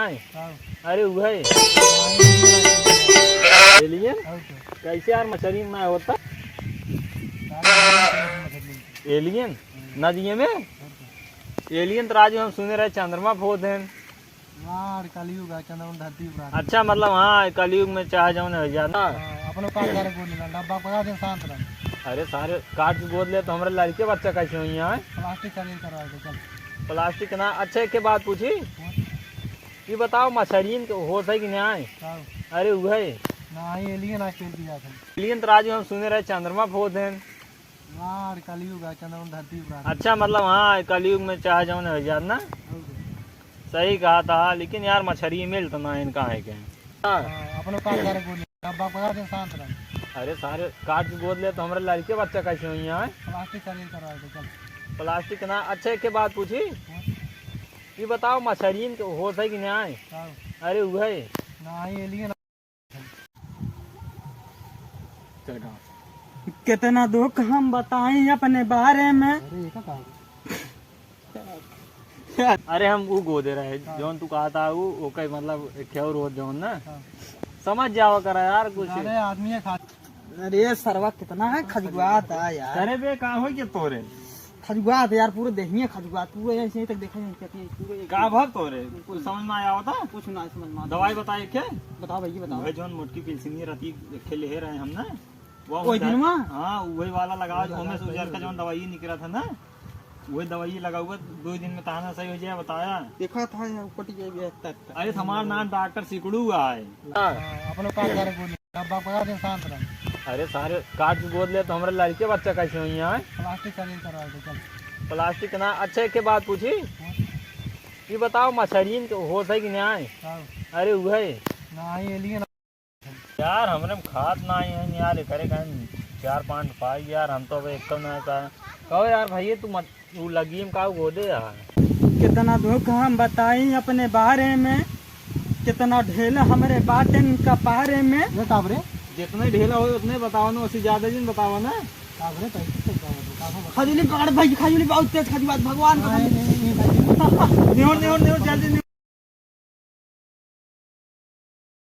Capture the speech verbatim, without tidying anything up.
आए? हाँ। अरे उहे। एलियन? और क्या? कैसे यार, मछरी में ना होता? एलियन? नदिये में? और क्या? एलियन तो राजू हम सुने रहे चंद्रमा पे होत हैं। यार, कलयुग है, चंद्रमा धरती पर आ गया। अच्छा, मतलब, हाँ, कलयुग में चाहे जौन हो जाए ना। हाँ, अपनो काम करे, गोद लेना, डब्बा पकड़ा दे, शांत रह। अरे सारे काट के गोद ले तो हमरे लड़के बच्चा कैसे होई है? प्लास्टिक सर्जरी करवा दे, चल। प्लास्टिक ना, अच्छा, एक बात पूछी? हाँ। ये बताओ, मछरियन के होत है कि नहीं आए? हाँ। अरे उहे। नहीं, एलियन आज पेल दिया था। एलियन तो राजू हम सुने रहे चंद्रमा पे होत हैं। यार, कलयुग है, चंद्रमा धरती पर आ गया। अच्छा, मतलब, हाँ, कलयुग में चाहे जौन हो जाए ना। और क्या? सही कहा था, लेकिन यार, मछरी मिल तो ना इनका है क्या? हाँ, अपनो काम करे, गोली। अब बाप बता दे, शांत रह। अरे सारे काट के गोद ले तो हमरे लड़के बच्चा कैसे होई है? प्लास्टिक सर्जरी करवा दे, चल। प्लास्टिक ना, अच्छा, एक बात पूछी? हाँ। ये बताओ, मछरियन के होत है कि नहीं आए? हाँ। अरे उहे। नहीं, एलियन। चल, गाँव। कितना दुख हम बताई अपने बारे में। अरे, ये का कहा? अरे, हम ऊ गोदे रहे, हाँ। जौन तू कहा था, ऊ, ओके, मतलब, एक और रोज जौन ना। हाँ। समझ जावा करा यार कुछ। अरे, आदमी है खा- अरे, सरवा कितना है खजुआत है यार। अरे बे, का हो गया तोरे? खजुआत यार, पूरे देहिए खजुआत, पूरे ऐसे ही तक देखा नहीं, पूरे एक का भर तोरे? कुछ समझ में आया होता? कुछ ना समझ में आता। दवाई बताए के? बताओ भैया, बताओ। वह जौन मोटकी पिलसिनी रती खेले है रहे हम ना, वो ओए दिनमा? हाँ, वही वाला लगाओ, वही ओमे से उजर का जौन दवाई निकला था ना, वही दवाई लगा हुआ, दो दिन में ताना सही हो जाए, बताया। देखा था यार, ऊपर टिक गया, तक, तक। अरे, हमार नाम डॉक्टर सिकड़ू है। हाँ, अपनो काम करे, गोली। अब बाप बता दे, शांत रह। अरे, सारे काट के गोद ले तो हमरे लड़के बच्चा कैसे होई है? प्लास्टिक सर्जरी करवा दे, चल। प्लास्टिक ना, अच्छा, एक बात पूछी? हाँ। ये बताओ, मछरियन के होत है कि नहीं आए? हाँ। अरे, उहे। नहीं, एलियन। यार, हमरे में खात ना आई है यार, एकरे कारण चार पाँच पाई यार, हम तो अब एकदम ना पाए। कहो यार, भैया, तू मत, तू लगी में का गोदे यार। कितना दुख हम बताई अपने बारे में, कितना ढेला हमरे बाटेन कपारे में। ये का रे? जितने ढेला हो उतने बताओ ना, उससे ज्यादा जिन बताओ ना। का रे, कैसे, कैसे बताओ? का बताओ? खजूली पकड़ भाई, खजूली बहुत तेज खजूली, भगवान का नहीं, खजूली। नहीं, नहीं, भाई। निहुर, निहुर, निहुर, जल्दी निहुर।